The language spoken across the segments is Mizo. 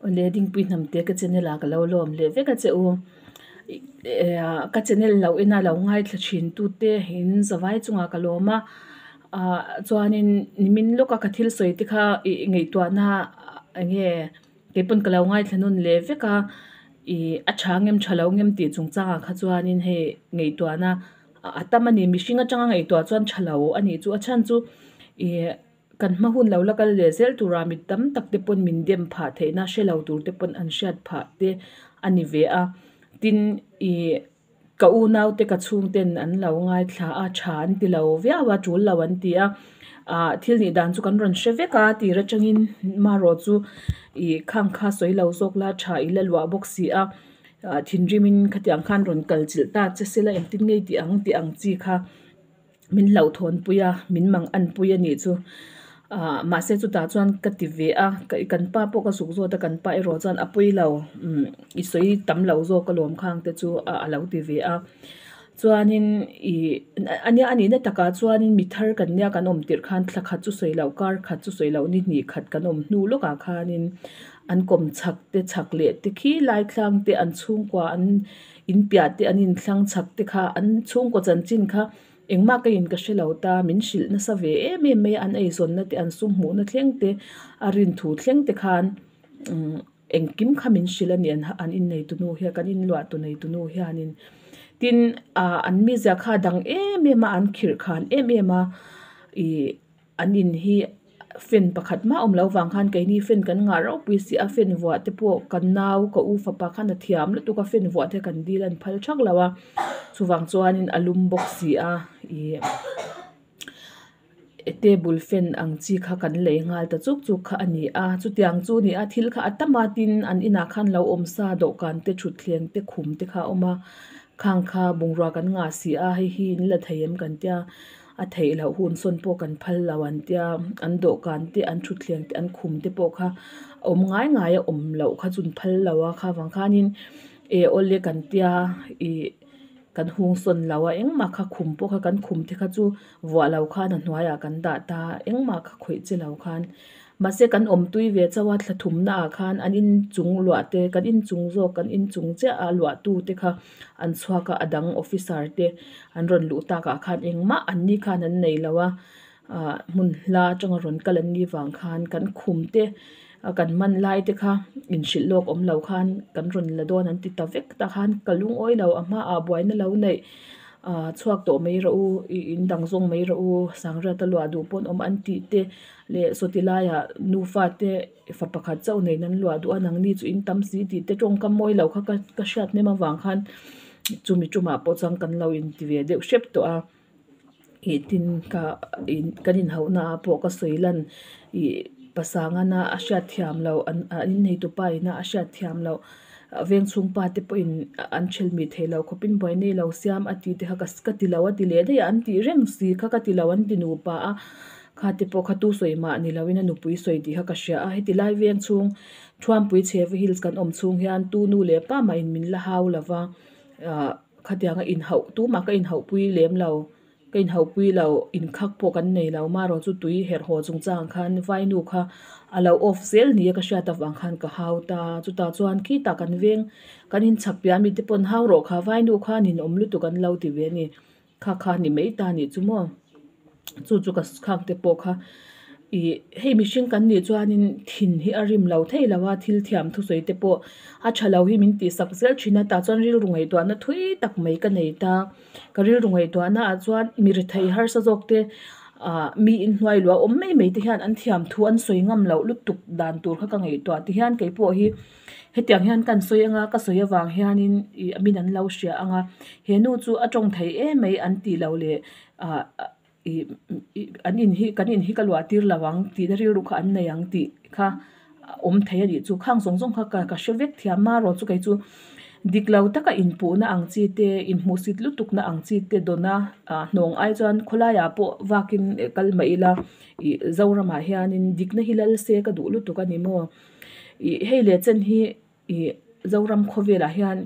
Awle Dingpui Hnamte ka channel ah ka lo lawm leh vek a che u. Ka channel lo ena lo ngaithla thin tute in zavai chungah ka lawm a. Ahh chuanin nimin lawka ka thil sawi te kha ih ngaihtuahna eng nge keipawn ka lo ngaithla nawn leh vek a. Ih a tha ngem tha lo ngem tih chungchangah kha chuanin hei ngaihtuahna a tam a ni. Mihring atanga ngaihtuah chuan tha lo a nih chu a chhan chu ih Kan hma hun lo la kal leh zel turah mi tam tak te pawn min dem phah theihna hre lo tur te pawn an hriat phah te a ni ve a. Tin, ih ka unau te ka chhung ten an lo ngaithla a, tha an ti lo viau a, tul lo an ti a. Ah thil nih dan chu kan rawn hre vek a, tir atangin marawh chu ih khang kha sawi lo zawk la tha i la luah bawk si a. Ah thinrimin khatiang khan rawn kal chilh ta che sela engtin ngei tih ang tih ang chi kha. Min hlauhthawnpui a, min mang anpui a nih chu. Ahh mahse chutah chuan ka ti ve a, kan pa pawh ka zuk zawt a, kan pa erawh chuan a pawi lo, umm i sawi tam lo zawk alawm khang te chu a lo ti ve a. Chuanin ih ania a nihna takah chuanin mi thar kan nia kan awm tirh khan thla khat chu sawi loh, kar khat chu sawi loh, ni hnih khat kan awm hnu lawkah khanin an kawm chhak te chhak leh te khi lai tlang te an chhungkua an In piah te an inthlang chhak te kha an chhungkaw chanchin kha engmah ka in ka hre lo ta, min hrilh nasa ve em em mai a, an eizawnna te an sum hmuhna thleng te a rin thu thleng te khan umm engkim kha min hrilh a ni an inneitu nu hian kan inluahtu neitu nu hianin. Tin ah an mizia kha a dang em em a, an khirh khan em em a ih. An in hi fan pakhat mah awm loh vang khan keini fan kan ngah ropui si a, fan vuah te pawh kan nau ka u fapa khan a thiam lutuk a fan vuah te kan dil a an phal thak lo a, chuvang chuanin a lum bawk si a ih table fan ang chi kha kan lei nghal ta chuk chuk kha a ni a, chutiang chu a ni a thil kha a tam a tin an inah khan lo awm sa dawhkan te thutthleng te khum te kha a awm a khang kha bungrua kan ngah si a hei hi in la thei em kan tia. A theih loh hun sawn pawh kan phal lo an tia, an dawhkan te, an thutthleng te, an khum te pawh kha awm ngai ngai a awm loh kha chu an phal lo a, kha vang khanin eh awle kan tia ih kan hung sawn lo a, engmah kha khum pawh kha kan khum te kha chu vuah lo khan a hnuaiah kan dah ta a, engmah kha khawih che lo khan. Mahse kan awm tui ve chauh a, thla thumna ah khan an inchung luah te, kan inchung zawk kan inchung chiah a luah tu te kha an chhuak a, a dang officer te an rawn luh takah khan engmah an ni khan an nei lo a, ah hmun hla atanga rawn kal an nih vang khan kan khum te a kan man lai te kha inhrilh lawk awm lo khan kan rawn la dawn an ti ta vek ta khan ka lungawi lo a hmaah buaina lo neih ah chhuak tawh mai rawh u ih in dang zawng mai rawh u sangriata luah duh pawn awm an tih te leh sawti laiah nufa te fa pakhat chauh nei nan luah duh a nangni chu in tam si tih te tawngkam mawi lo kha ka hriat hnem avang khan chumi tumah pawh chuan kan lo inti ve deuh hrep tawh a ih tin ka ih kan inhauhna ah pawh ka sawi lan ih pasangana a hriat thiam loh an an inneitupa ina a hriat thiam loh veng chhungpa te pawhin an ṭhelh mih theih loh khawpin buai nei lo siam a tih te kha ka ti lo a ti leh daih a an tih reng si kha ka ti lo an ti nupa a. Kha te pawh kha tu sawi mah ni loin a nupui sawi tih kha ka hria a, heti lai veng chhung Thuampui Chheva Hills kan awm chhung hian tu nu leh pa mah in min la hau lo va, ah khatianga inhauh tumah ka inhauhpui lem lo, ka inhauhpui lo inkhak pawh kan nei lo marawh chu tui herh haw chungchang khan vainu kha a lo off zel nia ka hriat avang khan ka hau ta, chutah chuan khitah kan veng kan inchhak piah mite pawn hau rawh kha vainu khan inawm lutuk an lo ti ve a ni. Kha kha ni mai ta nih chu maw? Chu chu ka khak te pawh kha ih hei mihring kan nih chuanin thin hi a rim lo thei lo a, thil thiam thusawi te pawh a tha lo hi min tih sak zel thin a, tah chuan rilru ngaihtuahna thui tak mai ka nei ta. Ka rilru ngaihtuahna ah chuan mi rethei harsa zawk te ah mi inhnuai luah awm mai mai te hian an thiam thu an sawi ngam loh lutuk dan tur kha ka ngaihtuah ti hian keipawh hi Hetiang hian kan sawi anga ka sawi avang hianin ih min an lo hria anga he nu chu a tawng thei em mai an tih loh leh ah ih ih an in hi kan in hi ka luah tir lo ang tihna rilru kha an nei ang tih kha a awm thei a nih chu khang zawng zawng kha ka ka hre vek thiam a rawh chu kei chu dik lo taka inpuhna ang chi te inhmuhsit lutukna ang chi te dawna ah hnawng ai chuan khawlaiah pawh vakin kal mah ila ih Zoramah hianin dikna hi lal se ka duh lutuk a ni maw. Ih hei leh chen hi ih Zoram khawvelah hian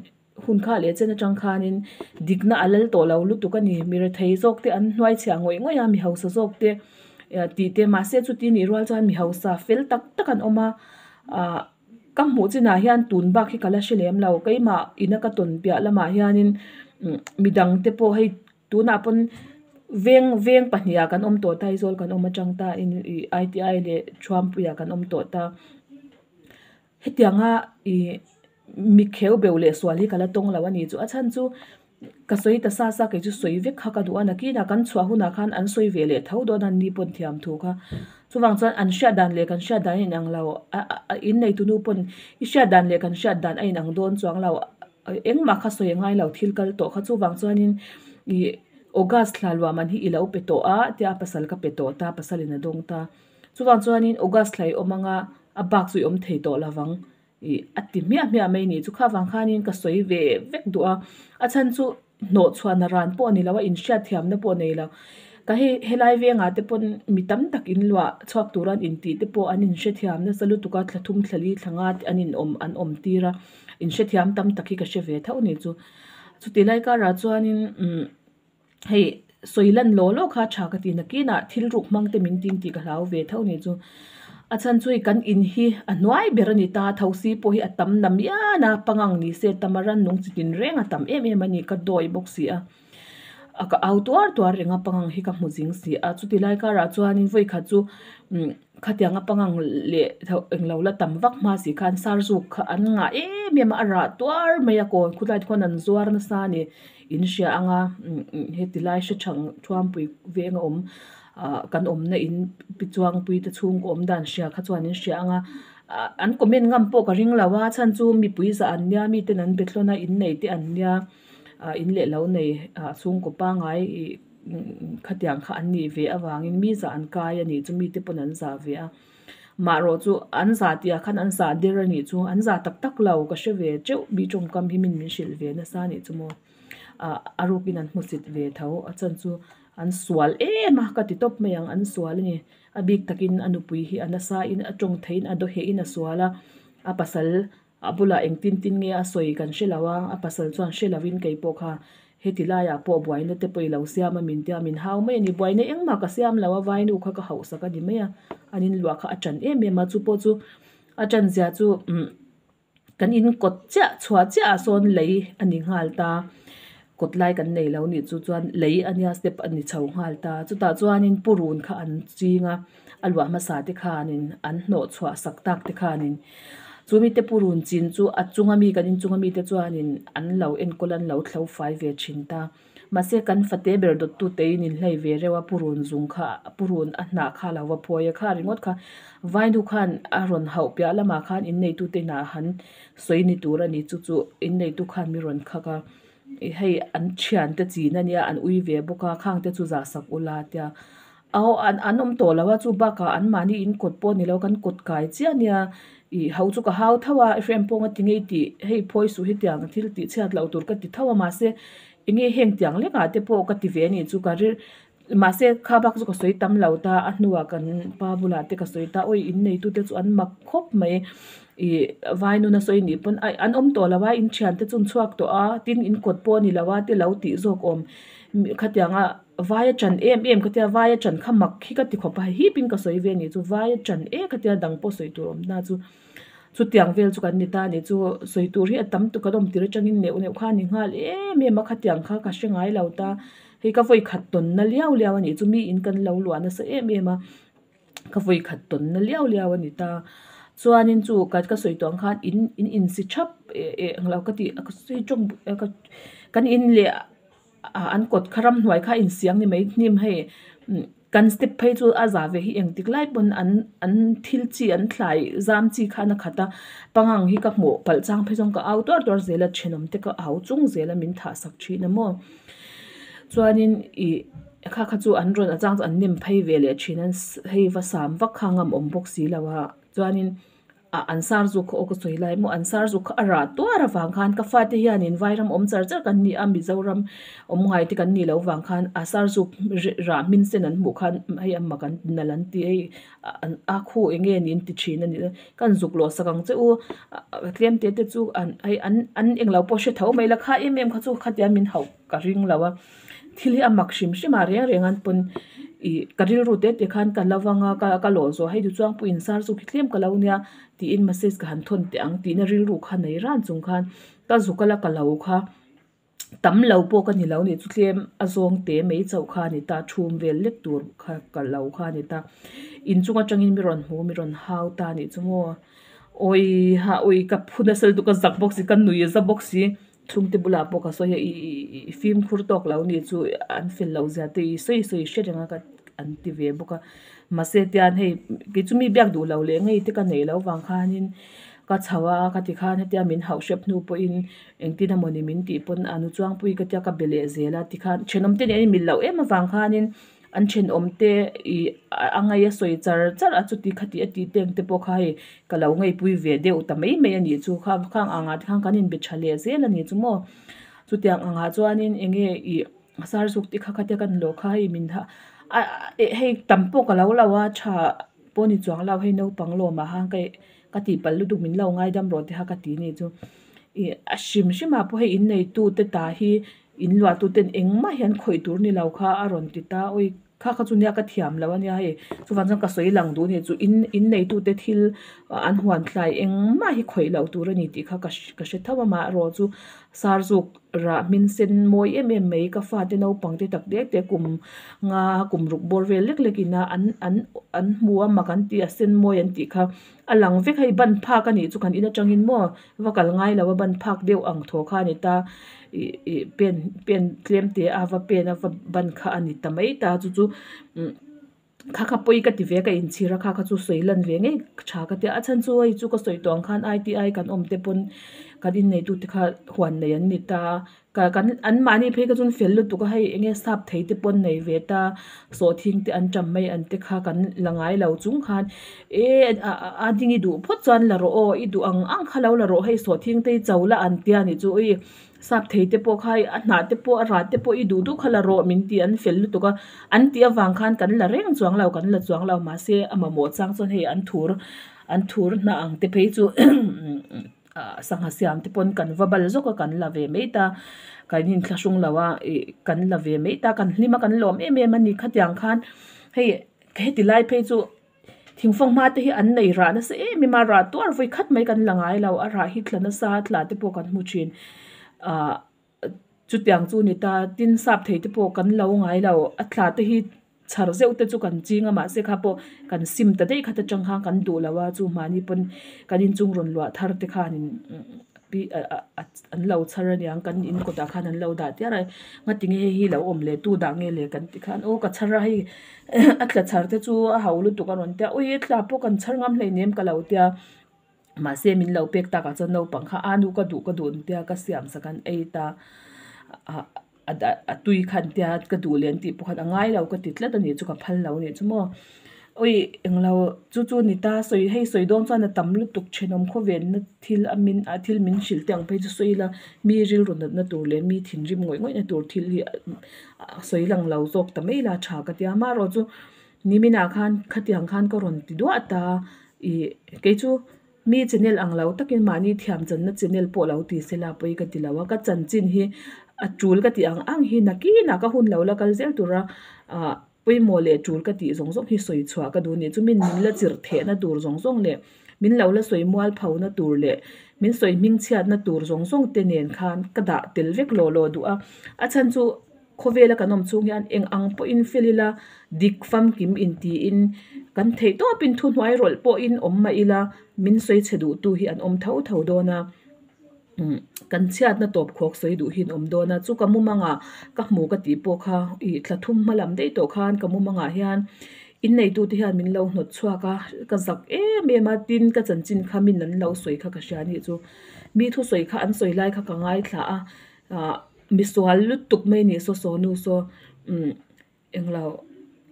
hun kha leh chen atang khanin dikna a lal tawh lo lutuk a ni. Mi rethei zawk te an hnuai chhiah ngawih ngawih a, mi hausa zawk te tih te mahse chuti nih rual chuan mi hausa fel tak tak an awm a ah. Ka hmuh chinah hian tun bak hi ka la hre lem lo keimah ina ka tawn piah lamah hianin midang te pawh hei tunah pawn veng veng pahnih ah kan awm tawh ta Aizawl kan awm atang ta in ih I_T_I leh Thuampuiah kan awm tawh ta. Hetianga ih mi kheu beuh leh sual hi ka la tawng lo a ni chu a chhan chu ka sawi ta sa sa kei chu sawi vek kha ka duh a nakinah kan chhuah hunah khan an sawi ve leh tho dawn a ni pawn thiam thu kha chuvang chuan an hriat dan leh kan hriat dan a inang lo a a innei tunu pawn i hriat dan leh kan hriat dan a inang dawn chuang lo engmah kha sawi a ngai lo thil kal tawh kha chuvang chuanin ih August thla luah man hi i lo pe tawh a tia pasal ka pe tawh ta pasalin a dawng ta. Chuvang chuanin August thla i awm anga a bak chu i awm thei tawh lovang ih a ti hmiah hmiah mai ni. Chu kha vang khanin ka sawi ve vek duh a, a chhan chu hnawh chhuahna ran pawh a ni lo a, inhriatthiamna pawh a nei lo. Ka hei helai vengah te pawn mi tam tak in luah chhuak tura an intih te pawh an inhrethiam nasa lutuk a, thla thum thla li thla nga te an inawm an awm tir a, inhrethiam tam tak hi ka hre ve tho a ni chu. Chutih lai karah chuanin umm. Hei sawi lan law law kha tha ka ti nakinah thil ruk hmang te min tin tih ka hlau ve tho ni chu a chhan chu hei kan in hi a hnuai ber a ni ta thosi pawh hi a tam na mian a pangang ni se tam a rannung chi tin reng a tam em em a ni ka dawi bawk si a a ka au tuar tuar reng a pangang hi ka hmu zing si a chuti lai karah chuanin vawi khat chu umm khatianga pangang leh englo la tam vak hma si khan sarzuk kha an ngah em em a a rah tuar mai a kawn khawtlai te khuan an zuar nasa a ni. In hria anga heti lai hre thang thuampui veng a awm ah kan awmna in pi chuangpui te chhungkaw awm dan hria kha chuan in hria anga ah an comment ngam pawh ka ring lo a chhan chu mipui zah an nia miten an be thlawn a innei te an nia ah in leh lo nei ah chhungkaw pangai ih khatiang kha an nih ve avangin mi zah an kai a nih chu mite pawn an zah ve a. Mahrawh chu an zah tih ah khan an zah der a nih chu, an zah tak tak lo ka hre ve teuh mi tawngkam hi min min hrilh ve nasa a nih chu maw. Ah a rukin an hmusit ve tho a chan chu an sual em a ka ti tawp mai ang an sual a ni. A bik takin a nupui hi a nasa in a tawng theihin a dawheh in a sual a, a pasal A bulah engtin tin nge a sawi kan hre lo a, a pasal chuan hre lovin kei pawh kha heti laiah pawh buaina te pawh i lo siam a min tia min hau mai a ni. Buaina engmah ka siam lo a, vainu kha ka hauhsak a ni mai a, an inluah kha a ṭan em em a, chu pawh chu a ṭan zia chu umm kan in kawt chiah chhuah chiah ah sawn lei a ni nghal ta, kawt lai kan nei lo nih chu chuan lei a nia step a ni chho nghal ta, chutah chuanin purun kha an ching a. A luah hmasa te khanin an hnawh chhuah sak tak te khanin chu mite purun chin chu a chunga mi kan inchunga mite chuanin an lo enkawl an lo thlo fai ve thin ta. Mahse kan fate ber dawttu teiin in hlei ve reuh a purun zung kha purun a hnah kha a lo va phawi a kha ringawt kha vainu khan a rawn hauh piah lamah khan inneitu te inah han sawi ni tur a ni chu chu inneitu khan mi rawn khak a hei an thiante chin a nia an ui ve bawk a khang te chu zah sak ula tia. Aw an an awm tawh lo a chu bakah an mahni in kawt pawh a ni lo kan kawt kai chiah a nia ih ho chu ka hau tho a Ephraim pawh nga ti ngei tih hei phawi suh hetiang thil tih chhiat loh tur ka ti tho a mahse enge heng tiang lekah te pawh ka ti ve a nih chu ka ri mahse kha bak chu ka sawi tam lo ta a hnuah kan pa bulah te ka sawi ta awi in neitu te chu an mak khawp mai ih vai nuna sawi nih pawn aih an awm tawh lo a in thian te chu an chhuak tawh a tin in kawt pawh a ni lo a te lo tih zawk awm khatianga. Vai a chan em em ka tia, vai a chan kha mak hi ka ti khawp a, hip in ka sawi ve a nih chu, vai a chan e ka tia dang pawh sawi tur awm na chu chutiang vel chu kan ni ta a nih chu, sawi tur hi a tam tuk kan awm tir atangin neuh neuh kha a ni nghal em em a, khatiang kha ka hre ngai lo ta, hei ka vawi khat tawn na liau liau a nih chu, mi in kan lo luah nasa em em a, ka vawi khat tawn na liau liau a ni ta, chuanin chu ka ka sawi tawh ang khan in in insi thap eh eh englo ka tih ka sawi tawng kan in leh. Ah an kawt kha ramhnuai kha a insiam ni mai hnim hei kan step phei chu a za ve hi engtik lai pawn an an thil chi an thlai zam chi khan a khat a pangang hi ka hmuh palh chang phei chuan ka au tuar tuar zel a thenawm te ka au chung zel a min thah sak thin a maw chuanin ih kha kha chu an rawn a chang chu an nem phei ve leh thin a hei va sam vak kha a ngam awm bawk si lo a chuanin. Ah an sar zuk kha aw ka sawi lai maw an sar zuk kha a rah tuar avang khan ka fate hianin vairam awm char char kan ni a Mizoram awm ngai te kan nih loh vang khan a sar zuk rah hmin sen an hmuh khan hei a mak an nalh an ti hei a khu eng nge niin ti thin a ni ka han zuk lawh sak ang che u tlem te te chu an hei an an englo pawh hre tho mai la kha em em kha chu khatiang min hauh ka ring lo a thil hi a mak hrim hrim a reng reng an pawn. Ih ka rilru te te khan ka la vang a ka ka lawh zawh hei tichuan pawh in sar chu khi tlem ka lo nia tiin message ka han thawn teh ang tihna rilru kha nei ran chung khan ka zuk a la ka lo kha tam lo pawh ka ni lo nih chu tlem a zawng te mai chauh kha a ni ta thum vel lek tur kha ka lo kha a ni ta inchung atangin mi rawn hmu mi rawn hau ta a nih chu maw awi ha awi ka phu nasa lutuk ka zak bawk si ka nui za bawk si chhungte bulah pawh ka sawi a ih ih ih fimkhur tawk lo nih chu an fel loh zia te i sawi sawi hre reng a ka an ti ve bawk a mahse tian hei kei chu mi biak duh lo leh ngei te ka neih loh vang khanin ka chho a ka ti khan hetia min hauh hrep hnu pawhin engtin emawni min tih pawn a nu chuangpui ka tia ka be leh zel a tikhan thenawm te nen a inmil loh em avang khanin an thenawm te ih a ngaih a sawi char char a chuti khati a tih te ang te pawh kha hei ka lo ngaihpui ve deuh ta mai mai a nih chu kha khang angah te khan kan inbe tha leh zel a nih chu maw chutiang angah chuanin eng nge ih sar zuk te kha khatia kan lawh kha hei min ha a hei tam pawh ka lo lo a tha pawh ni chuang lo hei naupang lawmah khan ka ka tihpalh lutuk min lo ngaidam rawh te kha ka ti a nih chu ih a hrim hrim ah pawh hei inneitu te ta hi in luah tu ten engmah hian khawih tur ni lo kha a rawn ti ta awi kha kha chu nia ka thiam lo a nia hei chuvang chuan ka sawi lang duh a ni chu in inneitu te thil an huan thlai engmah hi khawih loh tur a ni tih kha ka ka hre tho a amaherawh chu Sarzuk rah hmin sen mawi em em mai ka fate naupang te tak dek dek kum nga kum ruk bawr vel lek lek ina an an an hmu a mak an tih a sen mawi an tih kha a lang vek hei ban phak a nih chu kan in atangin maw va kal ngai lo a ban phak deuh ang thaw kha a ni ta ih ih pen pen tlem te a va pen a va ban kha a ni ta mai ta chu chu umm. Kha kha pawi ka ti ve ka inchhir a kha kha chu sawi lan ve ngei tha ka tia a chhan chu hei chu ka sawi tawh ang khan ITI kan awm te pawn kan inneitu te kha huan nei an ni ta ka kan an mahni phei kha chuan fel lutuk a hei eng nge sap thei te pawn nei ve ta sawhthing te an tam mai an te kha kan la ngai lo chung khan e a ding i duh phawt chuan la rawh aw i duh ang ang kha lo la rawh hei sawhthing te hi cho la an tia nih chu ui. Sap thei te pawh kha a hnah te pawh a rah te pawh i duh duh kha la rawh min ti an fel lutuk a, an tih avang khan kan la reng chuang lo kan la chuang lo mahse a mamawh chang chuan hei an thur an thur hnah ang te phei chu sangha siam te pawn kan va bal zawk a kan la ve mai ta kan inthlahrung lo a ih kan la ve mai ta kan hlim a kan lawm em em a ni khatiang khan hei heti lai phei chu. Thingfang hma te hi an nei rah nasa em em a, rah tuar vawi khat mai kan la ngai lo, a rah hi tla nasa a tla te pawh kan hmu thin ahh chutiang chu ni ta tin sap thei te pawh kan lo ngai lo, a tla te hi chhar zeuh te chu kan ching a mahse kha pawh kan sim ta daih khat atang khan kan duh lo a chu mahni pawn kan inchung rawn luah thar te khanin an lo chhar aniang kan in kawtah khan an lo dah tiar a ngatinge hei hi lo awm leh tu dah nge le kan ti khan aw ka chhar a hei a tla chhar te chu a ho lutuk a rawn tia ui tla pawh kan chhar ngam hleinem ka lo tia mahse min lo pek takah chuan naupang kha a nu ka duh ka duh an tia ka siam sak an ei ta ah a tui kha an tia ka duh leh an tih pawh khan a ngai lo ka ti tlat a nih chu ka phal lo a nih chu maw ui englo chu chu ni ta sawi hei sawi dawn chuan a tam lutuk thenawm khawvenna thil a min a thil min hrilh te ang phei chu sawi ila mi rilru natna tur leh mi thinrim ngawih ngawih na tur thil hi a sawi lang lo zawk ta mai la tha ka tia amaherawh chu niminah khan khatiang khan ka rawn ti duah ta ih kei chu mi channel ang lo takin mahni thiam channa channel pawh lo ti se la pawi ka ti lo a ka chanchin hi a tul ka tih ang ang hi nakinah ka hun lo la kal zel tura ah pawimawh leh tul ka tih zawng zawng hi sawi chhuah ka duh a ni chu min min la chirh thehna tur zawng zawng leh min lo la sawi mual phona tur leh min sawi hming chhiatna tur zawng zawng te nen khan ka dah tel vek lawh lawh duh a a chhan chu khawvela kan awm chhung hian eng ang pawhin fel ila dik famkim intiin kan theih tawpin thuhnuai rawlh pawhin awm mah ila min sawi chhe duhtu hi an awm tho tho dawn a. Kan chhiatna tawp khawk sawi duh hi an awm dawn a, chu ka mumangah ka hmu ka tih pawh kha ih thla thum hma lam daih tawh khan ka mumangah hian inneitute hian min lo hnawt chhuak a, ka zak em em a, tin ka chanchin kha min an lo sawi kha ka hria a nih chu. Mi thusawi kha an sawi lai kha ka ngaithla a, ah misual lutuk mai nih saw saw nu saw umm Englo,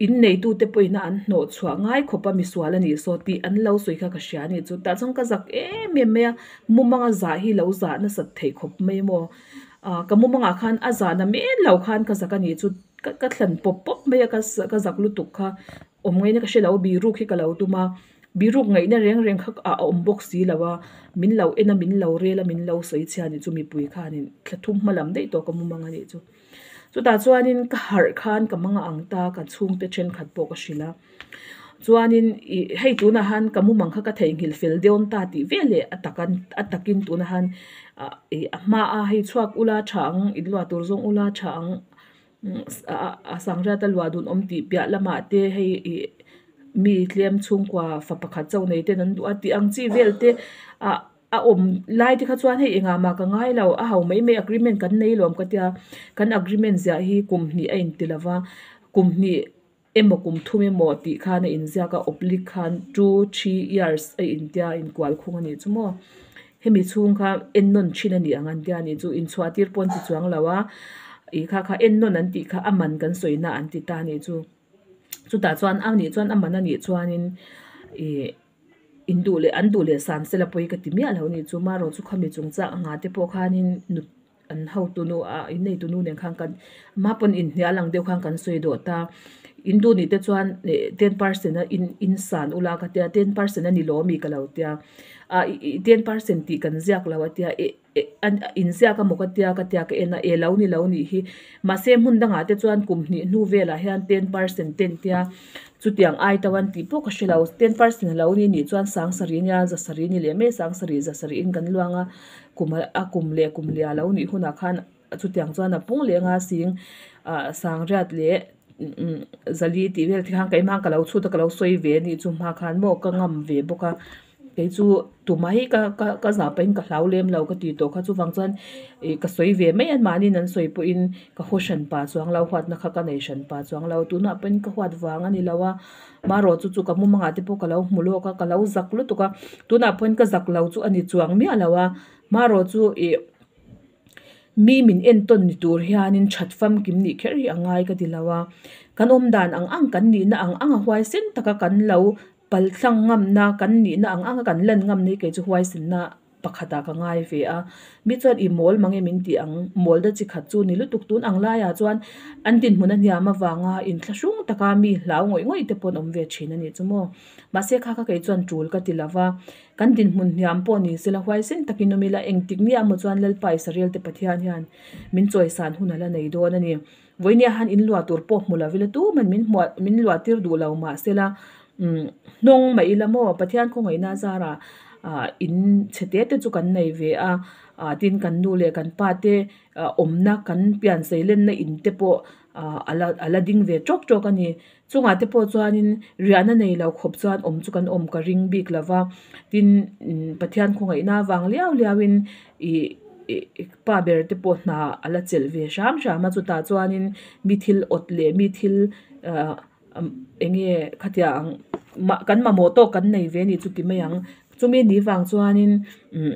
in neitute pawhin a an hnawh chhuah ngai khawp a misual a nih saw tih an lo sawi kha ka hria a nih chu. Tah chuan ka zak em em mai a, mumanga zah hi lo zah nasat theih khawp mai maw. Ah ka mumangah khan a zahna men lo khan ka zak a nih chu, ka ka thlan pawp pawp mai a ka ka zak lutuk kha awm ngaihna ka hre lo, biruk hi ka lo tum a, biruk ngaihna reng reng kha a awm bawk si lo a, min lo en a, min lo rel a, min lo sawi chhia a nih chu mipui khanin thla thum hma lam daih tawh ka mumang a nih chu. Chutah chuanin ka harh khan ka mang a ang ta ka chhungte thenkhat pawh ka hrilh a. Chuanin ih hei tunah han ka mumang kha ka theihnghilh fel dawn ta tih vel leh a tak an a takin tunah han ah ih a hma a hei chhuak ula tha ang inluah tur zawng ula tha ang a sangriata luah dun awm tih piah lamah te hei ih mi tlem chhungkua fa pakhat chauh nei ten an duh a tih ang chi vel te ah a awm lai te kha chuan hei engah mah ka ngai lo a ho mai mai agreement kan nei lawm ka tia kan agreement ziah hi kum hnih a inti lova kum hnih emaw kum thum emaw tih khan a inziak a oblique khan two three years a intia inkual khung a nih chu maw hemi chhung kha ennawn thin a nih ang an tia a nih chu inchhuah tir pawh an ti chuang lo a ih kha kha ennawn an tih kha a man kan sawi na an ti ta a nih chu chutah chuan a nih chuan a man a nih chuanin ih in duh leh an duh leh san sela pawi ka ti miah lo a nih chu marawh chu khami chungchang angah te pawh khanin nut An hotunu a in neitunu nen khan kan hma pawn inhnial ang deuh khan kan sawi dawh ta. In duh nih te chuan eh ten percent a in in san ula ka tia ten percent a ni lo ami ka lo tia. Ah ih ten percent tih kan ziak lo a tia eh eh an in ziak amaw ka tia ka tia ka en a eh lo ni lo nih hi. Mahse hmun dangah te chuan kum hnih hnu velah hian ten percent ten tia chutiang ai to an tih pawh ka hre lo. Ten percent a lo ni nih chuan sang sarih nia za sarih ni leh mai sang sarih za sarih in kan luang a. Kum a kum leh kum leh a lo nih hunah khan chutiang chuan a pung leh anga sing ah sangriat leh zali tih vel te khan keimah ka lo chhut a ka lo sawi ve anih chu hma khan maw ka ngam ve bawk a kei chu tumah hi ka ka ka zah pahin ka hlau lem lo ka tih tawh kha chuvang chuan ih ka sawi ve mai a mahniin an sawi pawhin ka haw hran pah chuang lo huatna kha ka nei hran pah chuang lo tunah pawhin ka huat vang a ni lo a. Marawh chu chu ka mumangah te pawh ka lo hmu lawk a, ka lo zak lutuk a, tunah pawhin ka zak lo chu a ni chuang miah lo a, marawh chu ih mi min entawn ni tur hianin that famkim nih kher hi a ngai ka ti lo a, kan awm dan ang ang kan nihna ang ang a huaisen taka kan lo paltlang ngamna kan nihna ang ang a kan lan ngamna hi kei chu huaisenna pakhatah ka ngai ve a, mi chuan i mawl mange min tih ang, mawl da chi khat chu ni lutuk tun ang laiah chuan an dinhmun a hniam avanga inthlahrung taka mi hlau ngawih ngawih te pawh an awm ve thin a nih chu maw. Mahse kha kha kei chuan tul ka ti lova, kan dinhmun hniam pawh ni sela huaisen takin awm ila engtik ni ah maw chuan Lalpa Israel te Pathian hian min chawisan hun a la nei dawn a ni. Vawinia han inluah tur pawh hmu lo ila tuman min hmuah min luah tir duh lo mahsela umm hnawng mah ila maw Pathian khawngaihna zarah ah in chhe te te chu kan nei ve a ah tin kan nu leh kan pa te ah awmna kan pian seilenna in te pawh ah a la a la ding ve tawk tawk a ni. Chungah te pawh chuanin riahna nei lo khawp chuan awm chu kan awm ka ring bik lo va, tin Pathian khawngaihna avang liau liauin ih ih pa ber te pawh hna a la chelh ve hram hram a, chutah chuanin mi thil awt leh mi thil ah eng nge khatia ang mah kan mamawh tawk kan nei ve a nih chu ti mai ang, chumi ni vang chuanin umm.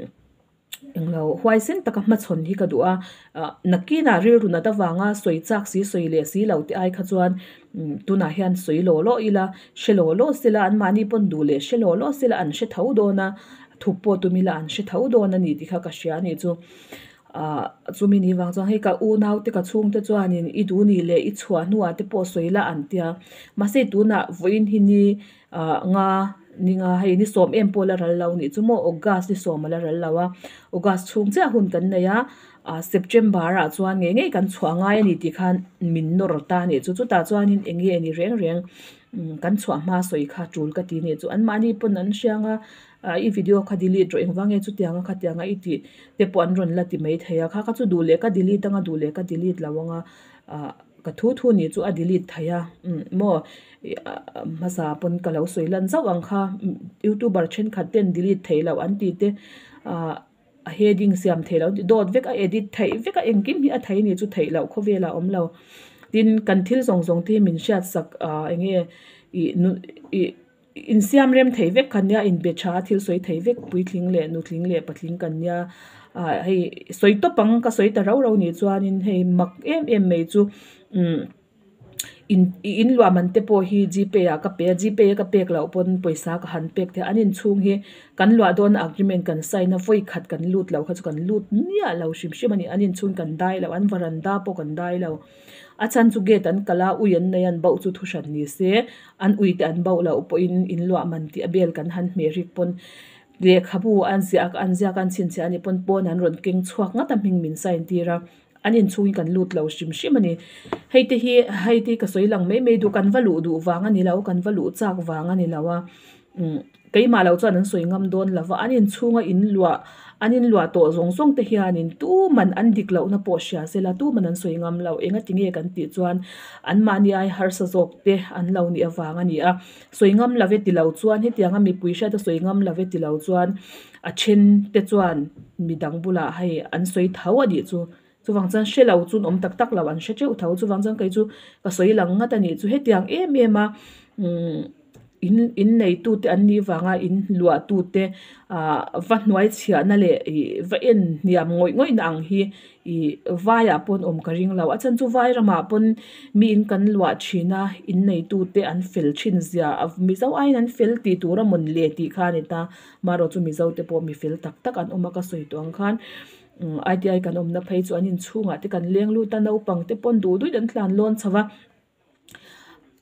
Englo huaisen taka hmachhawn hi ka duh a, ah nakinah rilru nat avanga sawi chak si sawi leh si lo te ai kha chuan tunah hian sawi law law ila, hre law law sela anmahni pawn duh leh hre law law sela an hre tho dawn a, thup pawh tum ila an hre tho dawn a ni tih kha ka hria a nih chu. Ah chumi ni vang chuan hei ka unau te ka chhungte chuanin i duh nih leh i chhuah hnuah te pawh sawi la an tia, mahse tunah vawiin hi ni ah nga ni nga hei ni sawm em pawh la ral lo nih chu maw August ni sawm a la ral lo a August chhung chiah hun kan nei a ah September ah chuan ngei ngei kan chhuah ngai a ni tih khan min nawr ta a nih chu chutah chuanin eng nge ni reng reng kan chhuah hma sawi kha tul ka ti nih chu anmahni pawn an hriang a ah i video kha delete rawh engvang nge chutiang a khatiang a i tih te pawh an rawn la ti maithei a kha kha chu duh leh ka delete anga duh leh ka delete lo anga ah ka thu thu nih chu a delete thei a umm maw hmasa pawn ka lo sawi lan zauh ang kha youtuber thenkhat ten delete theih loh an tih te ah a heading siam theih loh an tih dawt vek a edit theih vek a engkim hi a thei a nih chu theih loh khawvelah a awm lo tin kan thil zawng zawng te hi min hriat sak ah eng nge ih ih insiam rem thei vek kan nia inbe tha a thil sawi thei vek puitling leh nutling leh patling kan nia ah hei sawi tawp ang ka sawi ta rau rau nih chuanin hei mak em em mai chu umm in ih in luah man te pawh hi gpay ah ka pe a gpay a ka pek loh pawn pawisa ka han pek theih a an inchhung hi kan luah dawn a agreement kan sign a vawi khat kan lut loh kha chu kan lut miah lo hrim hrim a ni an inchhung kan dai loh an varanda pawh kan dai lo a chhan chu gate an kalh a ui an nei a an bauh chu thu hran ni se an ui te an bauh loh pawhin in luah man tih a bel kan han hmeh rik pawn lehkhabu an ziah an ziak a an chhinchhiah a nih pawn pawn an rawn keng chhuak nghat a hming min sign tir a. an inchhung hi kan lut lo hrim hrim a ni hei te hi hei te hi ka sawi lang mai mai duh kan va luh duh vang a ni lo kan va luh chak vang a ni lo a umm keimah lo chuan an sawi ngam dawn lo va an inchhunga in luah an in luah tawh zawng zawng te hianin tuman an dik lohna pawh hria sela tuman an sawi ngam lo enga tinge kan tih chuan anmahni ai harsa zawk te an lo nih avang a ni a sawi ngam lo e tilo chuan hetianga mipui hriata sawi ngam lo e tilo chuan a then te chuan midang bulah hei an sawi tho a nih chu chuvang chuan hre lo chu an awm tak tak lo an hre teuh tho chuvang chuan kei chu ka sawi lang ngat a nih chu hetiang em em a umm in in neitu te an nih vanga in luah tu te ah va hnuai chhiahna leh ih va en hniam ngawih ngawih na ang hi ih vaiah pawn awm ka ring lo a chhan chu vai ramah pawn mi in kan luah thin a in neitu te an fel thin zia mizo aiin an fel tih tur a mawn le tih kha a ni ta marawh chu mizo te pawh mi fel tak tak an awm a ka sawi tawh ang khan umm I_T_I kan awmna phei chu an inchhungah te kan leng lut a naupang te pawn duh duhin an tlan lawn chho va.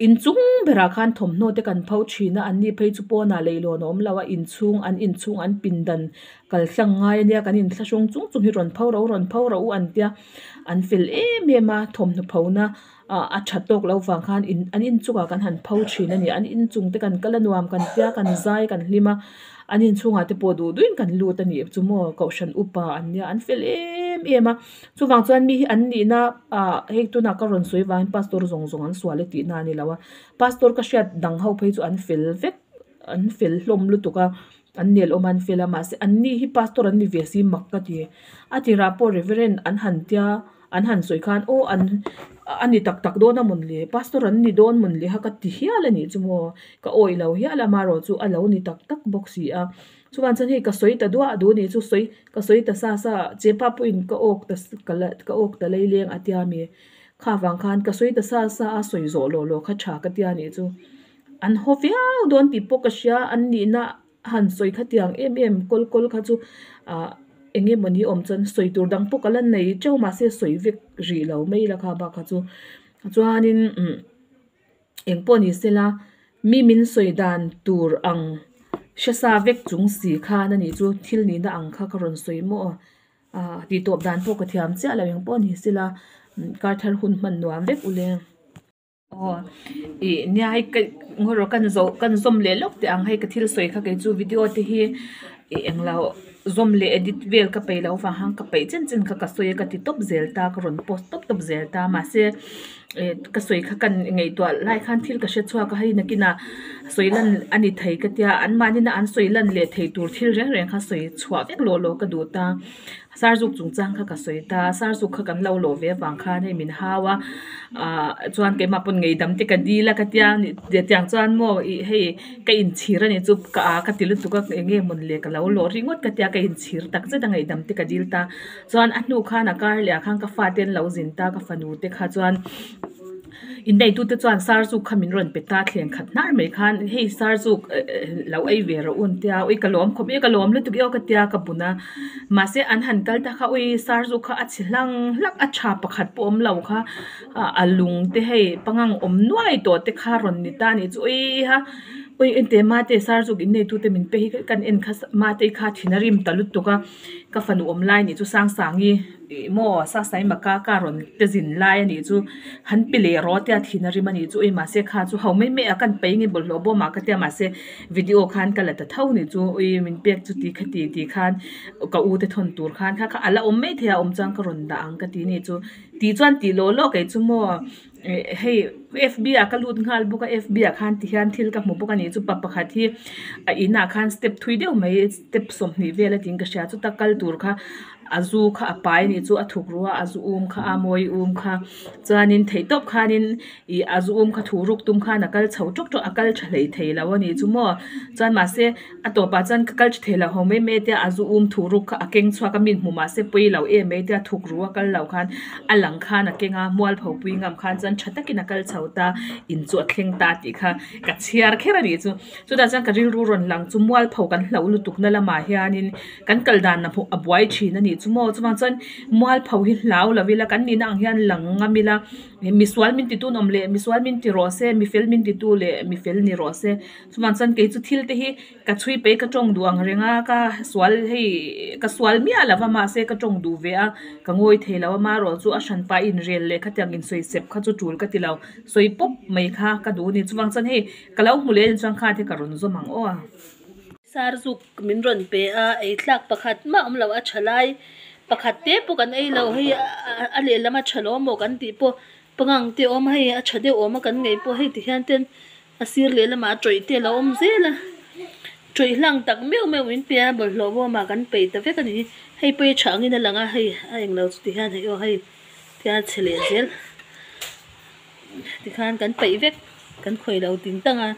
Inchung berah khan thawmhnaw te kan pho thin a anni phei chu pawnah leihlawn a awm lo a inchhung an inchhung an pindan kal tlang ngai ania kan inthlahrung chung chung hi rawn pho ro rawn pho ro u an tia an fel em em a thawmhnaw phona ah a tha tawk loh vang khan in an inchungah kan han pho thin a ni an inchung te kan kal a nuam kan tia kan zai kan hlim a an inchhungah te pawh duh duhin kan lut a nih chu maw kohhran upa an nia an fel em em a. Chuvang chuan mi hi an nihna ah hei tunah ka rawn sawi vangin pastor zawng zawng an sual e tihna a ni lo a, pastor ka hriat dang ho phei chu an fel vek an fel hlawm lutuk a, an nel awm a an fel a mahse an ni hi pastor an ni ve si mak ka ti. A tirah pawh reverend an han tia an han sawi khan aw an a ni tak tak dawn a mawn le pastor an ni dawn mawn le kha ka ti hial a nih chu maw ka awih lo hial a amaherawh chu a lo ni tak tak bawk si a. Chuan chuan hei ka sawi ta duah duh nih chu sawi ka sawi ta sa sa chepa pawhin ka awk ta ka la ka awk ta leileng a tia mi kha vang khan ka sawi ta sa sa a sawi zawh lawh lawh kha tha ka tia nih chu an haw viau dawn tih pawh ka hria an nihna a han sawi khatiang em em kawl kawl kha chu ah eng emaw ni awm chuan sawi tur dang pawh ka la nei teuh mahse sawi vek rih lo mai la kha bak kha chu chuanin umm. Engpawh ni sela, mi min sawi dan tur ang hre sa vek chung si khan a nih chu thil nihna ang kha ka rawn sawi maw? Aaa tih tawp dan pawh ka thiam chiah lo engpawh ni sela, kar thar hun hman nuam vek u le. Aw ih nia hei ka ngaw rawh kan zawh kan zawm leh lawk teh ang hei ka thil sawi kha kei chu video te hi ih englo zawm leh edit vel ka peih loh avang khan ka peih chen chen kha ka sawi a ka ti tawp zel ta ka rawn post tawp tawp zel ta mahse. Eh ka sawi kha kan ngaihtuah lai khan thil ka hre chhuak a hei nakinah sawi lan a ni thei ka tia anmahni na an sawi lan leh thei tur thil reng reng kha sawi chhuah vek lawh lawh ka duh ta sarzuk chungchang kha ka sawi ta sarzuk kha kan lo lawh ve avang khan hei min hau a ah chuan keimah pawn ngeihdam te ka dil a ka tia tiang chuan maw ih hei ka inchhir a nih chu ka a ka ti lutuk a eng nge mawn le ka lo lawh ringawt ka tia ka inchhir tak zet a ngeihdam te ka dil ta. Chuan a hnu khan a kar leh ah khan ka fate an lo zin ta ka fanu te kha chuan inneihtu te chuan sarzuk kha min rawn pe ta thleng khat hnar mai khan hei sarzuk lo ei ve rawh u an tia ui ka lawm khawp e ka lawm lutuk e aw ka tia ka bun a mahse an han kal ta kha ui sarzuk kha a chhe hlang hlak a tha pakhat pawh awm lo kha a lung te hei pangang awm nuai tawh te kha rawn ni ta anih chu ui ha ui engti mate sarzuk inneihtu te min pe hi kan en kha mate kha thin a rim ta lutuk a. Ka fanu awm lai nih chu Sangsangi ih maw Sasai maka ka rawn te zin lai a nih chu han pe leh rawh tia thin a rim a nih chu ui mahse kha chu ho mai mai a kan peih nge bawlhhlawh bawm ah ka tia mahse video khan ka la ta tho nih chu ui min pek chu ti kha ti ti khan ka u te thawn tur khan kha kha a la awm mai thei a awm chuan ka rawn dah ang ka ti nih chu ti chuan tih lawh lawh kei chu maw. Hei fb ah ka lut nghal bawk a fb ah khan ti hian thil ka hmu bawk a ni chu pa pakhat hi a inah khan step thui deuh mai step 20 vel a tiin ka hria chuta kal tur kha a zu kha a pai a nih chu a thuk ruh a a zu um kha a mawi um kha chuanin theih tawp khanin ih a zu um kha thu ruk tum khan a kal chho tawk tawk a kal tha hlei thei lo a nih chu maw chuan mahse a tawpah chuan ka kal tha thei lo ho mai mai tia a zu um thu ruk kha a keng chhuak a mi hmu mahse pawi lo em mai tia thuk ruh a kal lo khan a lang khan a keng a mualpho pui ngam khan chuan tha takin a kal chho. chho ta, in chu a thleng ta tih kha ka chhiar kher a nih chu. Chutah chuan ka rilru rawn lang chu mualpho kan hlauh lutuk na lamah hianin kan kal dan a buai thin a nih chu maw. Chuvang chuan mualpho hi hlau lo ila kan nihna ang hian lang ngam ila misual min titu an awm leh misual min ti rawh se, mifel min titu leh mifel ni rawh se. Chuvang chuan kei chu thil te hi ka chhui peih ka tawng duh ang reng a, ka sual hei ka sual miah lo va mahse ka tawng duh ve a, ka ngawi thei lo a marawh chu a hran pah inrel leh khatiang insawi sep kha chu tul ka ti lo, sawi pawp mai kha ka duh a ni. Chuvang chuan hei ka lo hmu leh a ni chuan kha te ka rawn zawm ang aw. Sar zuk min rawn pe a, ei thlak pakhat mah awm lo a tha lai pakhat te pawh kan ei lo hei a lehlam a tha lo maw kan tih pawh pangang te awm a hei a tha deuh awm a kan ngei pawh hei ti hian ten A sir lehlamah a tawih te a lo awm zel a, tawih hlang tak meuh meuh min pe a, bawlhhlawh bawmah kan peih ta vek a ni. Hei pawh hi tha angin a lang a, hei a englo chu tihian hei aw hei tihian a chhe leh zel tikhan kan peih vek kan khawih lo ting tang a.